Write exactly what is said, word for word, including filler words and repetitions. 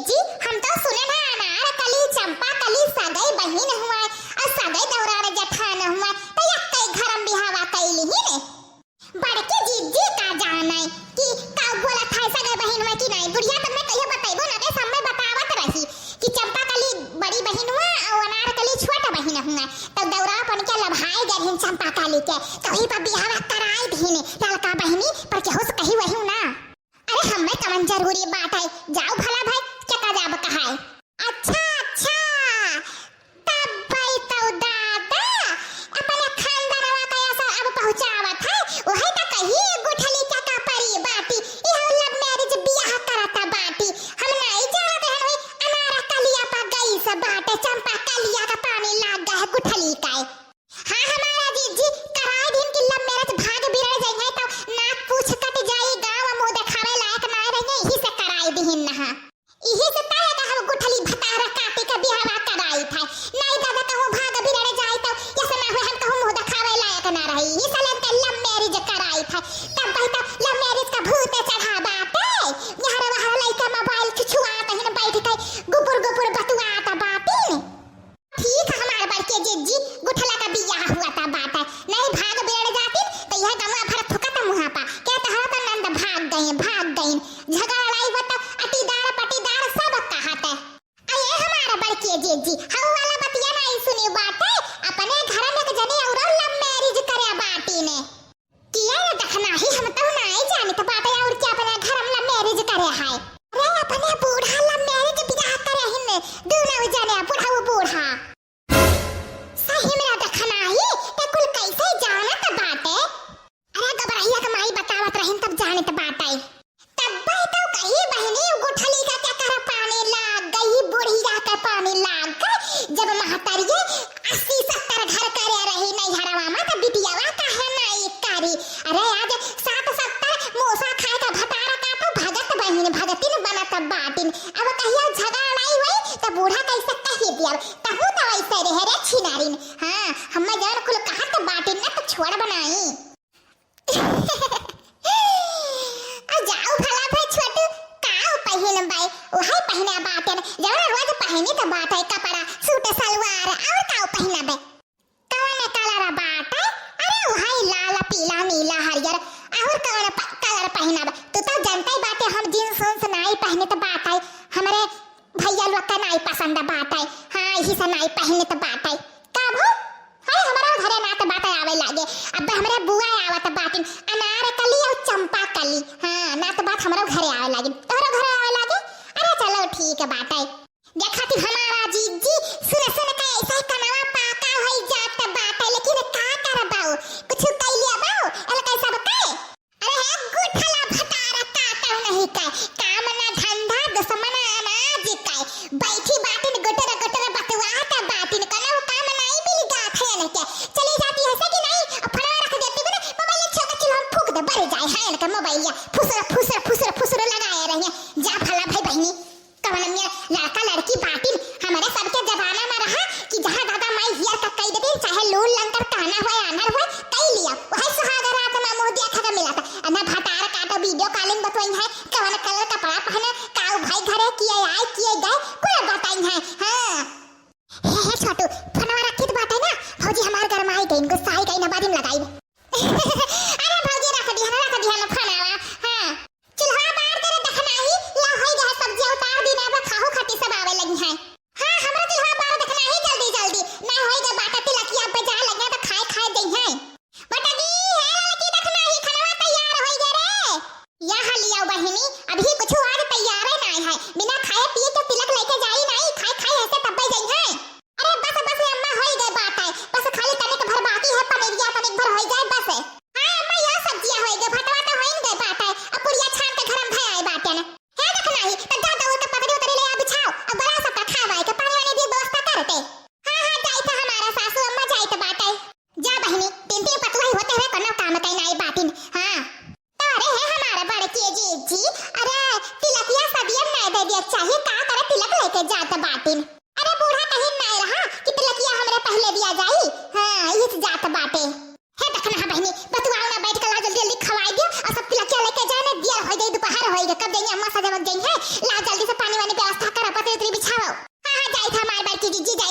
जी, हम तो सुने ना अनार कली, चंपा कली, सगई बहिन हुआ, और सगई दौरान जठान हुआ, तो यक्कै घर में बिहावा कैली ही ने। बड़की जीजी का जाने कि का बोलत है सगई बहिन हुआ कि नहीं। बुढ़िया तो मैं कहियो बतैबो ना, बस हमें बतावत रही कि चंपा कली बड़ी बहिन हुआ और अनार कली छोट बहिन हुआ। तो दौरा अपन के लभाए गए रहिन चंपा कली के, तो वही पर बिहावा कराए दीन ललका बहिनी, पर केहू से कही वही ना। अरे हमें कवन जरूरी बात है, जाओ भला भाई, के का जाब कहाए। अच्छा, अच्छा, तब भाई तो दादा अपने खानदानवा का ऐसा अब पहुँचावत है, वही तो कही गुठली के का परी बाटी, यह love marriage बियाह करत बाटी। हम नहीं जानत हन वही अनारा कलिया पर गई से बाटे, चंपा कलिया का पानी लाग गए गुठली का। हाँ, हमारा जीजी कराए दीन कि love marriage भाग बिगड़ जाई है तो नाक पूछ कट जाई, गाँव मुँह देखावे लायक ना रही, यही से कराए दीन ना। यही से तय का हम गुठली भतारा काटी के बियाहवा कराई था। नहीं दादा कहूँ भाग बिगड़ जाई तो ऐसे ना हुए हम कहूँ मुँह देखावे लायक ना रही, यही से लेन के love marriage कराई था। तब भाई तो love marriage का भूत चढ़ा बाटे, यहाँ वहाँ लइका mobile छुआत हिन बैठ के गुपुर गुपुर बतुआत बाटिन। ठीक है, हमार बड़के जीजी गुठला का बियाह हुआ था बात है, नहीं भाग बिगड़ जाती तो यह गंवा भर थुकत मुँह पा, कहत हर तो नंद भाग गई, भाग गई, झगड़ा लड़ाई हुआ तो अटीदार पटीदार सब कहत है। अये हमार बड़के जीजी, हऊ वाला बतिया नहीं सुनी बात है, अपने घर में एक जनी और love marriage करे बाटी ने। किया ये दखना ही, हम तो नाई जानित बाटे और क्या अपने घर में love marriage करे है। अरे अपने बूढ़ा love marriage बियाह करे हिन, दोनों जने बुढ़ऊ बूढ़ा। सही में दखना ही, ते कुल कैसे जानत बाटे? अरे गबरहिया के माई बतावत रहिन तब जानित बाटे। तब्बे तो कही बहिनी, उ गुठली का के कर पानी लाग गई, बुढ़िया के पानी लाग गई। जब महतरिये अस्सी सत्तर घर करे रही नैहरवा में, तो बिटियावा काहे नाई करी? अरे आज सात सत्तर मूसा खाए का भतारा काटो, भगत बहिन भगतिन बनत बाटिन। अब कहियो झगड़ा लड़ाई होई, तो बूढ़ा कैसे कही दिया, तहू तो ऐसे रहे रे छिनारिन। हाँ, हम जौन कुल कहत बाटिन ना, तो छोड़ बनाई। आ जाओ भला भाई छोटू, काऊ पहिन बाय, उहै पहिने बाटेन, जौन रोज पहिनी त बाटे कपड़ा, सूट सलवार, और काऊ पहिना बे? कौन कलर बाटे? अरे उहै लाल, पीला, नीला, हरियर, और कौन प-, कलर पहिना बे? तू तो जनते बाटे हम जींस उन्स नाई पहिनत बाटे, हमरे भैया लोग का नाई पसंद बाटे, हाँ, यही से नाई पहिनत बाटे। का भो? अरे, हमरो घरे नात बात आवे लागे। अब हमरे बुआ आवत बाटिन, अनार कली और चंपा कली। हाँ, नात बात हमरो घरे आवे लागे, तोहरो घरे आवे लागे। अरे, चलो, ठीक बाटे। देखा तू हमारा जीजी, सुन, सुन के ऐसा कनवा पाका होई जात बाटे, लेकिन का करबाऊ? कुछ कैलिया बाऊ, एलके सब के? अरे हे गुठला भतारा काटो नहीं के, काम ना धंधा दुश्मन अनाज के, बैठी बाटिन गुटर गुटर बतुआत बाटिन, कनो काम नाई मिल जात है इनके। चली जाती है से कि नहीं, अब फोनवा रख देती बने, मोबाइल छेद के हम फूंक दे, बर जाए है इनके मोबाइल, फुसर फुसर फुसर फुसर लगाए रही है। जा भला भाई बहिनी, कवन मिया लड़का लड़की बाटिन, हमरे सबके जमाना में रहा कि जहाँ दादा माई हियर का कई देतिन, चाहे लूल लंकर, काना होए, आन्हर होए, कई लिया, वही सुहाग रात में मुँह देखा के मिला था। अना भतार काटो, video calling बतवाई है, कवन कलर कपड़ा पहने, काऊ भाई घरे किए आए, किए गए, पूरा बताई है। हाँ। हे, हे छोटू, फोनवा रखित बाटे ना, भौजी हमार गरमाई गईन, गुस्साई गईन, बाद में लगाई। अरे भौजी रख दिहन, रख दिहन फोनवा। हाँ। चूल्हा बार दे रे दखनाही, ला होई गया सब्जिया उतार दी ना, अब खाहू खाती सब आवे लगी हैं। हाँ, हमरा चूल्हा बार दखनाही जल्दी जल्दी, ना होई गया बाटा तिलकिया पे जा लगे तो खाए खाए दे हैं। बटगी, हे लड़की दखनाही, खनवा तैयार होई गया रे। या हलिया बहिनी, अभी कुछ आज तैयार ही नहीं है, बिना खाए पिए के तिलक लेके जाई नहीं, खाए खाए ऐसे तब्बे जाई है। अरे बस, बस रे अम्मा, होई गए बात है। बस खाली तनिक भर बाकी है, पनीरिया तनिक भर होई जाए बस। हाँ अम्मा, यह सब्जिया होई गए, भटवा तो होइन गए बात है। अब पुड़िया छान के घर में भय आए बाटे न। हे दखनाही, तो जा दौड़ के पतरी उतरी ले आ बिछाओ, अब बड़ा सबका खावाए के पानी वानी दी व्यवस्था करते। हाँ, हाँ, जाइत हमारा सासू अम्मा जाइत बाटे। जा बहिनी, तीन तीन पतुआ ही होते हुए कोनो काम कहीं नाई बाटिन। हाँ। तो अरे हे हमारा बड़के जीजी, अरे तिलकिया सदियन नाय दे दिया चाहिए, का करे तिलक लेके जात बाटिन। अरे बूढ़ा कहीं नाय रहा कि तिलकिया हमरे पहले दिया जाई। हाँ, इस जात बाटे। हे दखना बहिनी, बतुआओ ना, बैठ के ला जल्दी जल्दी खवाई दियो और सब तिलकिया लेके जाए ना, दिया हो जाई, दोपहर हो गई, कब जाइए अम्मा सजावत जाई है, ला जल्दी से पानी वानी व्यवस्था जीजा,